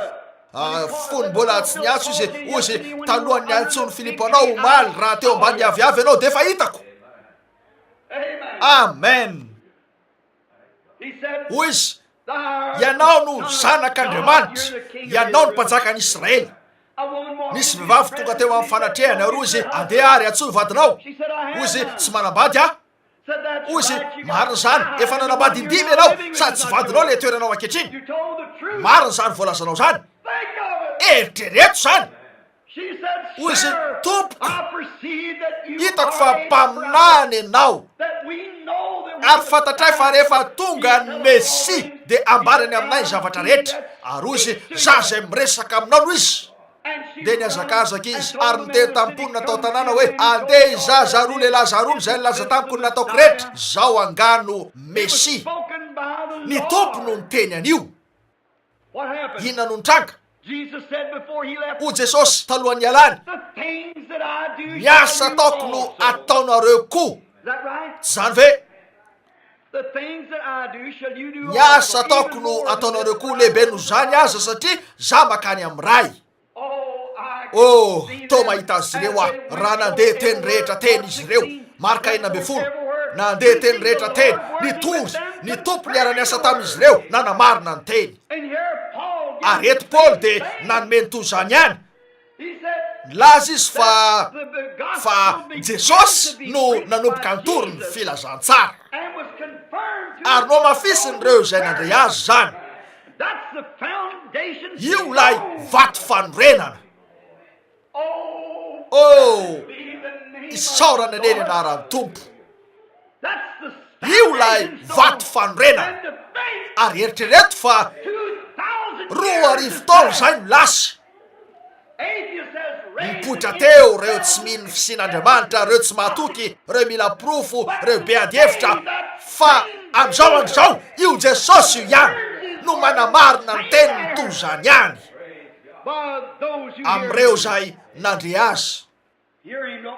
Ah, fony mbola tsy niantso izy, hoy izy, talohan'ny niantsoan'i Filipo anao omaly, raha teo ambany aviavy ianao dia efa hitako. Amen. Hoy izy, Ianao no Zanak'Andriamanitra, Ianao no Mpanjakan'i Israely. Nisy vehivavy tonga teo amin'ny fanatrehany ary hoy izy, Andeha ary antsoy vadinao. Hoy izy, Tsy manambady aho. Hoy izy, Marina izany, efa nanambady indimy ianao, sady tsy vadinao ilay toeranao ankehitriny. Marina izany voalazanao izany. Eritrereto izany. Hoy izy, Tompoko, hitako fa mpaminany ianao, ary fantatray fa rehefa tonga ny Mesia dia ambarany aminay ny zavatra rehetra. Ary hoy izy, Izaho izay miresaka aminao no izy. Dia nihazakazaka izy, ary niteny tamin'ny mponina tao an-tanàna hoe, Andeha hizaha zaroa lehilahy zaroa izay nilaza tamiko ny nataoko rehetra. Izao angaha no Mesia. Ny Tompo no niteny an'io. Inona no nitranga? Hoy Jesosy talohan'ny nialany, Ny asa ataoko no ataonareo koa. Tsy izany ve? Ny asa ataoko no ataonareo koa, lehibe noho izany aza, satria Izaho mankany amin'ny Ray. Oh, toa mahita azy ireo aho, raha nandeha teny rehetra teny izy ireo. Marka 16. Nandeha teny rehetra teny, nitory, ny Tompo niara-niasa tamin'izy ireo, nanamarina ny teny. Ary eto Paoly dia nanome ny toy izany ihany. Nilaza izy fa, fa Jesosy no nanomboka nitory ny filazantsara. Ary nohamafisin'ireo izay nandre azy izany. Io ilay vato fanorenana. Oh, isaorana anie ny anaran'ny Tompo. Io ilay vato fanorenana. Ary eritrereto fa 2000 taona izay no lasa. Nipoitra teo ireo tsy mino ny fisian'Andriamanitra, ireo tsy mahatoky, ireo mila porofo, ireo be ady hevitra, fa amin'izao andro izao, io Jesosy io ihany no manamarina ny teniny toy izany ihany amin'ireo izay nandre Azy.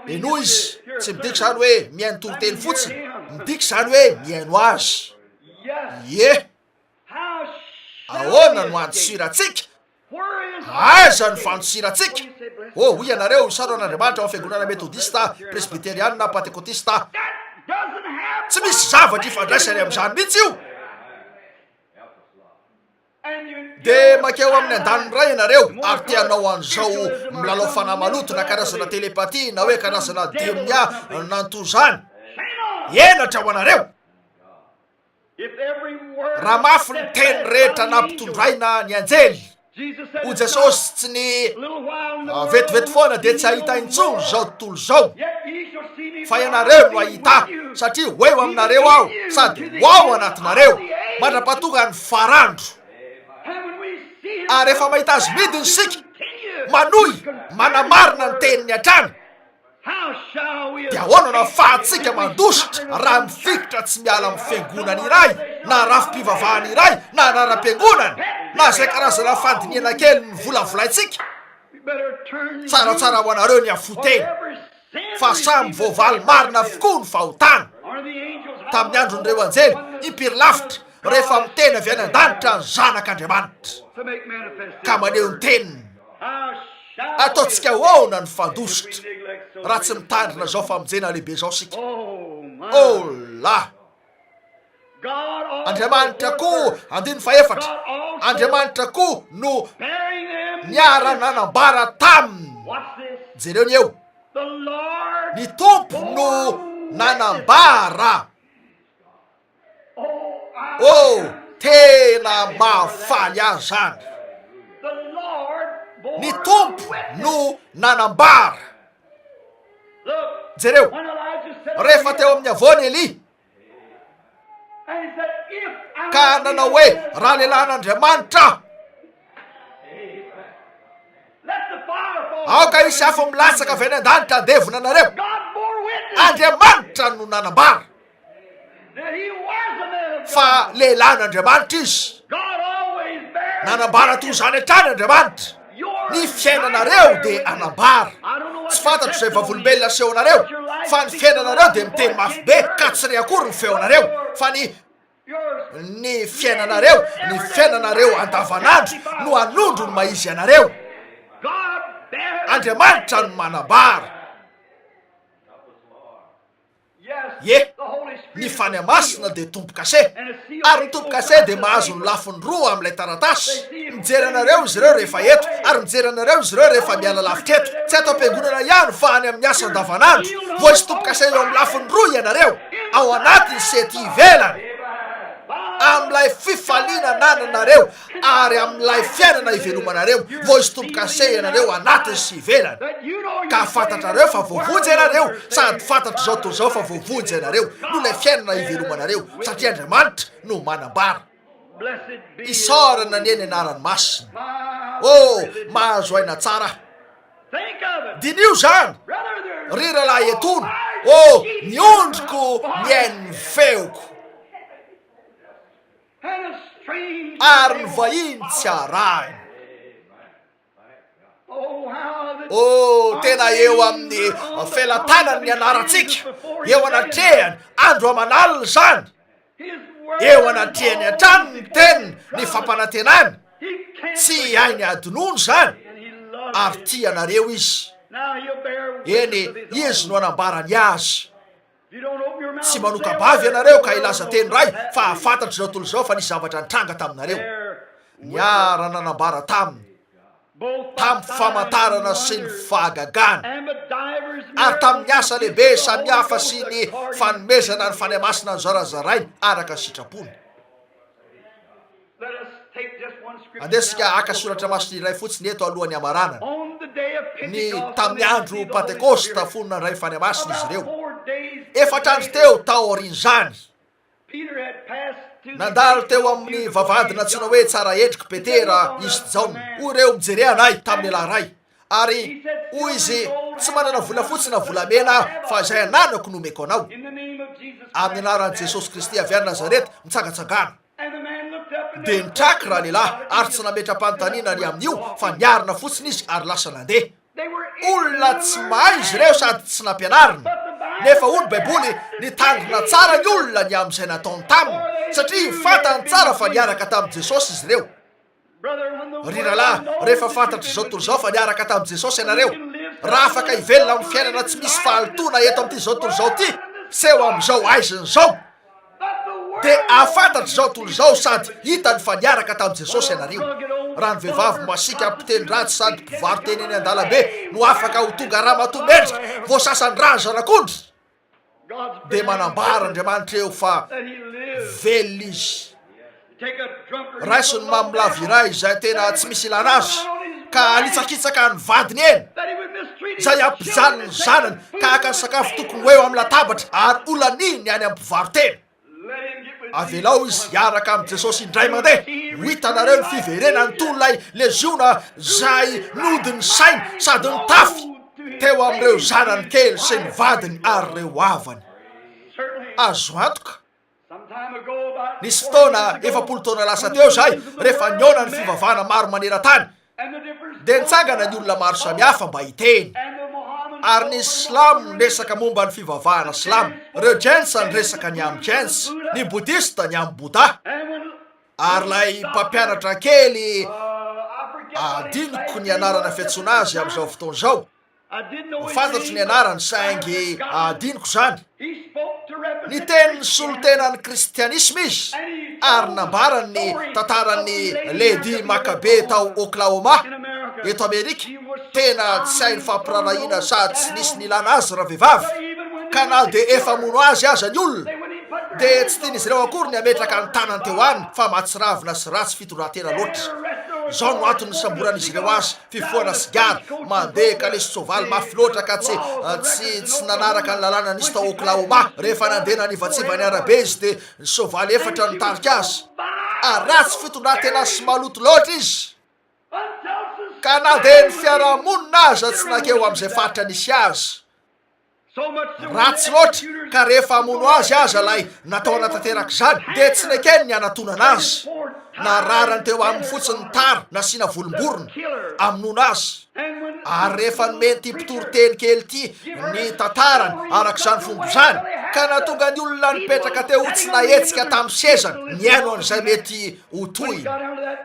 Henoy Izy, tsy midika izany hoe mihaino toriteny fotsiny, midika izany hoe mihaino Azy. Ie. Ahoana no handosirantsika? Aiza ny fandosirantsika? Oh, hoy ianareo, isaorana an'Andriamanitra ao amin'ny fiangonana Metodista, Presbyteriana, Pantekotista. Tsy misy zavatra ifandraisany amin'izany mihitsy io. Dia mankeo amin'ny andaniny iray ianareo ary te hanao an'izao milalao fanahy maloto na karazana telepathie na hoe karazana demonia na ny toy izany. Henatra ho anareo! Raha mafy ny teny rehetra nampitondraina ny anjely, hoy Jesosy, tsy ny vetivety foana dia tsy hahita intsony izao tontolo izao, fa ianareo no hahita Ahy, satria ho eo aminareo Aho sady ho ao anatinareo, mandra-pahatonga ny farandro. Ary rehefa mahita Azy midina isika, manohy manamarina ny teniny hatrany, Dia ahoana no ahafahantsika mandositra raha mifikitra tsy miala amin'ny fiangonana iray? na rafi-pivavahana iray, na anaram-piangonana, na izay karazana fandinihana kely novolavolaintsika. Tsaratsara ho anareo ny hafoy tena, fa samy voavaly marina avokoa ny fahotana. Tamin'ny andron'ireo anjely, impiry lavitra, rehefa miteny avy any an-danitra ny Zanak'Andriamanitra, ka maneho ny teniny. Ataontsika ahoana ny fandositra raha tsy mitandrina izao famonjena lehibe izao isika? Oh la! Andriamanitra koa, andininy fahefatra, Andriamanitra koa no niara-nanambara taminy. Jereo ny eo. Ny Tompo no nanambara. Oh, tena mahafaly ahy izany. Ny Tompo no nanambara. Jereo, rehefa teo amin'ny havoana Elia, ka nanao hoe, Raha lehilahin'Andriamanitra aho, aoka hisy afo milatsaka avy any an-danitra handevona anareo. Andriamanitra no nanambara. fa lehilahin'Andriamanitra izy. Nanambara toy izany hatrany Andriamanitra. Ny fiainanareo dia hanambara. Tsy fantatro izay vavolombelona asehonareo, fa ny fiainanareo dia miteny mafy be ka tsy re akory ny feonareo, fa ny ny fiainanareo, ny fiainanareo andavanandro no hanondro ny maha izy anareo. Andriamanitra no manambara. Ie, ny Fanahy Masina dia tombo-kase, ary ny tombo-kase dia mahazo ny lafiny roa amin'ilay taratasy. Mijery anareo izy ireo rehefa eto, ary mijery anareo izy ireo rehefa miala lavitra eto. Tsy ato am-piangonana ihany fa any amin'ny asa andavanandro. Voaisy tombo-kase eo amin'ny lafiny roa ianareo, ao anatiny sy ety ivelany. Amin'ilay fifaliana anananareo ary amin'ilay fiainana ivelomanareo, voizy tombo-kase ianareo anatiny sy ivelany, ka fantatrareo fa voavonjy ianareo, sady fantatr'izao tontolo izao fa voavonjy ianareo, noho ilay fiainana ivelomanareo, satria Andriamanitra no manambara. Isaorana anie ny anarany masina. Oh, mahazo aina tsara aho. Diniho izany, ry rahalahy etona. Oh, ny ondriko mihaino ny feoko. ary ny vahiny tsy arahiny. Oh, tena eo amin'ny felatanany ny anarantsika, eo anatrehany, andro aman'alina izany, eo anatrehany hatrany ny teniny, ny fampanantenany, tsy hainy hadinoina izany, ary tia anareo izy. Eny, izy no anambarany azy. Tsy manoka-bava ianareo ka hilaza teny iray fa hahafantatr'izao tontolo izao fa nisy zavatra nitranga taminareo. Niara-nanambara taminy, tamin'ny famantarana sy ny fahagagana, ary tamin'ny asa lehibe samihafa sy ny fanomezana ny Fanahy Masina nozarazarainy araka ny sitrapony. Andeha isika haka soratra masina iray fotsiny eto alohan'ny hamaranana. Ny tamin'ny andro Pantekosta fony nandray Fanahy Masina izy ireo. Efatra andro teo taorian'izany, nandalo teo amin'ny vavahady nantsoina hoe Tsaraendriko Petera izy sy Jaona. Hoy ireo, Mijere anay, tamin'ny lehilahy iray. Ary hoy izy, Tsy manana volafotsy na volamena aho, fa izay ananako no omeko anao. Amin'ny anaran'i Jesosy Kristy avy any Nazareta, mitsangantsangana. Dia nitraky ralehilahy ary tsy nametra-panontaniana ny amin'io fa niarina fotsiny izy ary lasa nandeha. Olona tsy mahay izy ireo sady tsy nampianarina. Nefa hoy ny Baiboly, nitandrina tsara ny olona ny amin'izay nataony taminy, satria fantany tsara fa niaraka tamin'i Jesosy izy ireo. Ry rahalahy, rehefa fantatr'izao tontolo izao fa niaraka tamin'i Jesosy ianareo, raha afaka hivelona amin'ny fiainana tsy misy fahalotoana eto amin'ity izao tontolo izao ity, seho amin'izao haizina izao, dia hahafantatr'izao tontolo izao sady hitany fa niaraka tamin'i Jesosy ianareo. Raha ny vehivavy masiaka mpiteny ratsy sady mpivaro-tena eny an-dalambe no afaka ho tonga ramatoa mendrika voasasan'ny ràn'ny Zanak'ondry, dia manambara Andriamanitra eo fa velona Izy. Raiso ny mamolava iray izay tena tsy misy ilana azy ka hanitsakitsaka ny vadiny eny, izay hampijaly ny zanany ka haka ny sakafo tokony ho eo amin'ny latabatra ary holaniany any amin'ny mpivaro-tena. Avelao izy hiaraka amin'i Jesosy indray mandeha. Ho hitanareo ny fiverenany toy ilay legiona izay nody ny sainy sady nitafy teo amin'ireo zanany kely sy ny vadiny ary ireo havany. Azo antoka. Nisy fotoana, 40 taona lasa teo izay, rehefa nihaona ny fivavahana maro maneran-tany, dia nitsangana ny olona maro samihafa mba hiteny. Ary ny Silamo niresaka momba ny fivavahana silamo, ireo Jains niresaka ny amin'ny Jains, ny Bodista ny amin'ny Bouddha. Ary ilay mpampianatra kely, adinoko ny anarana fiantsoana azy amin'izao fotoana izao, Fantatro ny anarany saingy adinoko izany. Niteny ny solontenan'ny Kristianisma izy ary nambarany ny tantaran'ny Lady Makabe tao Oklahoma, eto Amerika. Tena tsy hay nifampiraharahiana sady tsy nisy nilana azy ravehivavy, ka na dia efa hamono azy aza ny olona, dia tsy tian'izy ireo akory ny hametraka ny tanany teo aminy fa mahatsiravina sy ratsy fitondran-tena loatra. Izao no antony nisamboran'izy ireo azy. fifohana sigara, mandeha kalesin-tsoavaly mafy loatra ka tsy tsy tsy nanaraka ny lalàna nisy tao Oklahoma. Rehefa nandeha nanivatsiva ny arabe izy dia ny soavaly efatra no nitarika azy. Ary ratsy fitondran-tena sy maloto loatra izy ka na dia ny fiarahamonina aza tsy nankeo amin'izay faritra nisy azy. Ratsy loatra ka rehefa hamono azy aza ilay natao hanatanteraka izany dia tsy nekeny ny hanatonana azy. Nararany teo aminy fotsiny ny tara nasiana volom-borona hamonoana azy. Ary rehefa nomen'ity mpitory teny kely ity ny tantarany araka izany fomba izany ka nahatonga ny olona nipetraka teo ho tsy nahetsika tamin'ny sezany nihaino an'izay mety ho tohiny.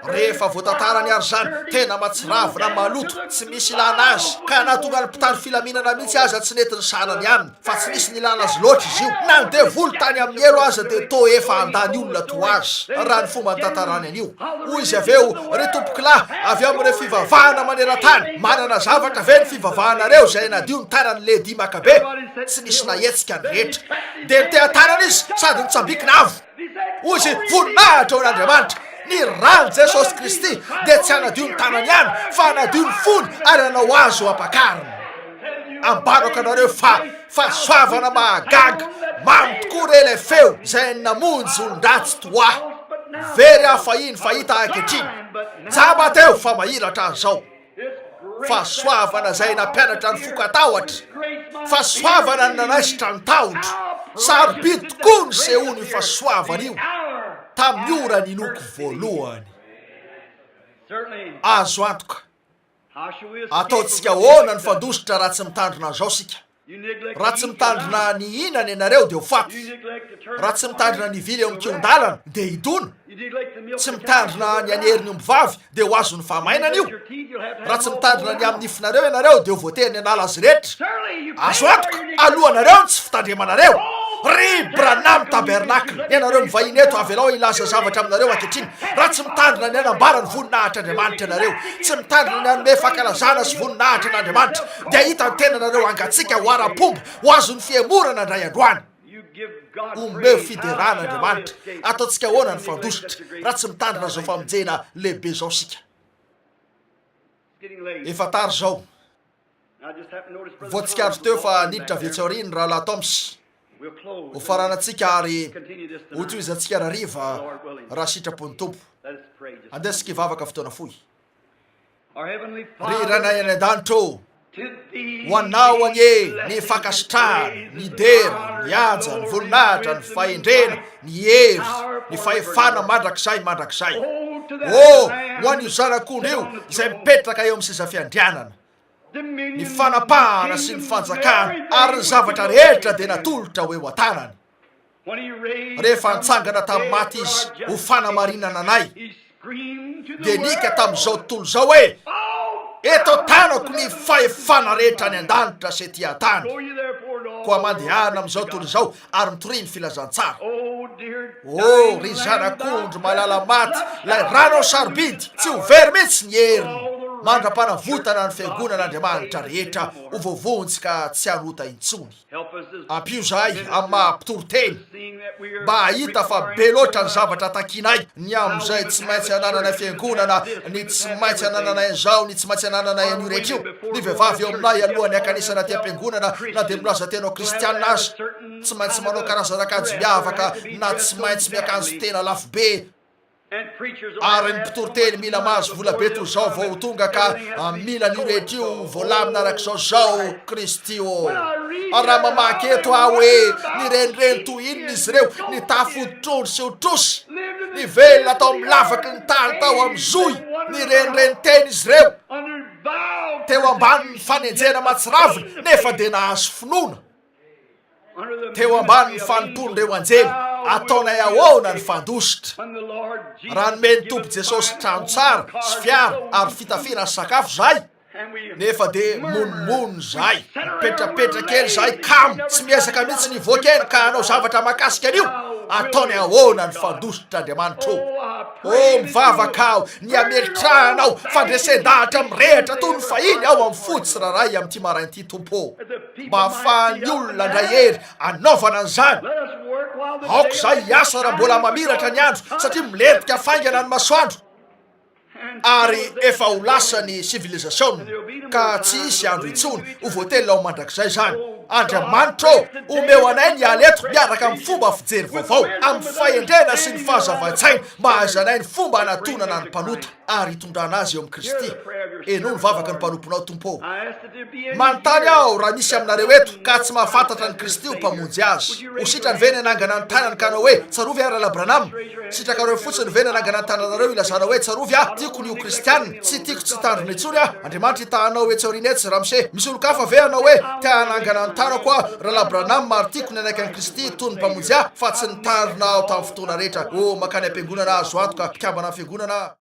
Rehefa voatantarany ary izany, tena matsiravina, maloto, tsy misy ilana azy, ka nahatonga ny mpitandro filaminana mihitsy aza tsy nety nisahana ny aminy, fa tsy nisy nilana azy loatra izy io. Na ny devoly tany amin'ny helo aza dia toa efa handany olona toa azy, raha ny fomba nitantarany an'io. Hoy izy avy eo, Ry tompokolahy, avy amin'ireo fivavahana maneran-tany, manana zavatra ve ny fivavahanareo izay hanadio ny tanan'i Lady Makabe? Tsy nisy nahetsika ny rehetra. Dia niteha-tanana izy sady nitsambikina avo. Hoy izy, Voninahitra ho an'Andriamanitra! Ny ran'i Jesosy Kristy dia tsy hanadio ny tanany ihany, fa hanadio ny fony ary hanao azy ho ampakarina. Ambarako anareo fa fahasoavana mahagaga, mamy tokoa re ilay feo izay namonjy olon-dratsy toa ahy. Very aho fahiny fa hita ankehitriny. Jamba teo fa mahiratra aho izao. Fahasoavana izay nampianatra ny foko hatahotra, fahasoavana ny nanaisotra ny tahotro. Sarobidy tokoa ny sehon'io fahasoavana io tamin'ny ora ninoako voalohany. Azo antoka. Ataontsika ahoana ny fandositra raha tsy mitandrina an'izao isika? Raha tsy mitandrina ny hihinana ianareo dia ho faty. Raha tsy mitandrina ny hivily eo amin'ny kihon-dalana dia hidona. Tsy mitandrina ny hanery ny ombivavy dia ho azon'ny fahamainana io. Raha tsy mitandrina ny amin'ny nifinareo ianareo dia ho voatery ny hanala azy rehetra. Azo antoka, alohanareo ny tsy fitandremanareo. Ry Branham Tabernacle, ianareo mivahiny eto, avelao hilaza zavatra aminareo ankehitriny. Raha tsy mitandrina ny hanambara ny voninahitr'Andriamanitra ianareo, tsy mitandrina ny hanome fankalazana sy voninahitra an'Andriamanitra, dia hahita ny tenanareo hangatsiaka ho ara-pomba, ho azon'ny fihemorana indray androany. Omeo fiderana Andriamanitra. Ataontsika ahoana ny fandositra, raha tsy mitandrina izao famonjena lehibe izao isika? Efa tara izao. Voatsikaritra teo fa niditra avy etsy aoriany ny Rahalahy Toms. Hofaranantsika ary hotohizantsika rariva raha sitrapon'ny Tompo. Andeha isika hivavaka fotoana fohy. Ry Rainay any An-danitra ô, ho Anao anie ny fankasitrahana, ny dera, ny haja, ny voninahitra, ny fahendrena, ny hery, ny fahefana mandrakizay mandrakizay. Ô, ho an'io Zanak'ondry io izay mipetraka eo amin'ny seza fiandrianana, ny fanapahana sy ny fanjakana ary ny zavatra rehetra dia natolotra ho eo an-tanany. Rehefa nitsangana tamin'ny maty Izy ho fanamarinana anay, dia niaka tamin'izao tontolo izao hoe, Eto an-tanako ny fahefana rehetra any an-danitra sy ety an-tany. Koa mandehana amin'izao tontolo izao ary mitoria ny filazantsara. Oh, ry zanak'ondry malala maty, ilay ranao sarobidy, tsy ho very mihitsy ny heriny, mandra-panavotana ny fiangonan'Andriamanitra rehetra ho voavonjy ka tsy hanota intsony. Ampio izahay amin'ny maha mpitory teny mba hahita fa be loatra ny zavatra takianay, ny amin'izay tsy maintsy anananay fiangonana, ny tsy maintsy anananay an'izao, ny tsy maintsy anananay an'io rehetra io. Ny vehivavy eo aminay alohan'ny hankanesana aty am-piangonana na dia milaza tena ho kristiana aza, tsy maintsy manao karazana akanjo miavaka na tsy maintsy miakanjo tena lafo be. Ary ny mpitoriteny mila mahazo vola be toy izao vao ho tonga ka mila an'io rehetra io voalamina arak'izao sy izao, Kristy ô. Ary raha mamaky eto aho hoe nirenireny toy inona izy ireo, nitafy hoditr'ondry sy hoditr'osy, nivelona tao amin'ny lavaky ny tany tao amin'ny zohy, nirenireny teny izy ireo, teo ambanin'ny fanenjehana mahatsiravina, nefa dia nahazo finoana. Teo ambanin'ny fanompoan'ireo anjely, ataonay ahoana ny fandositra? Raha nomen'ny Tompo Jesosy trano tsara sy fiara ary fitafiana sy sakafo izahay, nefa dia monomonona izahay, mipetrapetra kely izahay, kamo, tsy miezaka mihitsy ny hivoaka eny ka hanao zavatra mahakasika an'io, ataonay ahoana ny fandositra Andriamanitra ô? Oh, mivavaka aho ny hametrahanao fandresen-dahatra mirehitra toy ny fahiny ao amin'ny fo tsirairay amin'ity maraina ity, Tompo ô. Mba hahafahan'ny olona handray hery hanaovana an'izany. Aoka izahay hiasa raha mbola mamiratra ny andro, satria milentika faingana ny masoandro, ary efa ho lasa ny sivilizasiona, ka tsy hisy andro intsony, ho voatelina ho mandrakizay izany. Andriamanitra ô, omeo anay ny hiala eto miaraka amin'ny fomba fijery vaovao, amin'ny fahendrena sy ny fahazavan-tsaina, mba hahaizanay ny fomba hanatonana ny mpanota ary hitondrana azy eo amin'i Kristy. Henoy ny vavaky ny mpanomponao, Tompo ô. Manontany aho raha misy aminareo eto ka tsy mahafantatra an'i Kristy ho Mpamonjy azy. Ho sitrany ve ny hanangana ny tanany ka hanao hoe, Tsarovy aho, Rahalahy Branham? Sitrakareo fotsiny ve ny hanangana ny tananareo hilazana hoe, Tsarovy aho, tiako ny ho Kristiana, tsy tiako tsy hitandrina intsony aho? Andriamanitra hitaha anao etsy aoriana etsy, ramose. Misy olon-kafa ve hanao hoe, Te hanangana ny tanako aho, Rahalahy Branham, ary tiako ny hanaiky an'i Kristy toy ny Mpamonjy ahy, fa tsy nitandrina aho tamin'ny fotoana rehetra. Oh, mankany am-piangonana aho, azo antoka, mpikambana amin'ny fiangonana aho.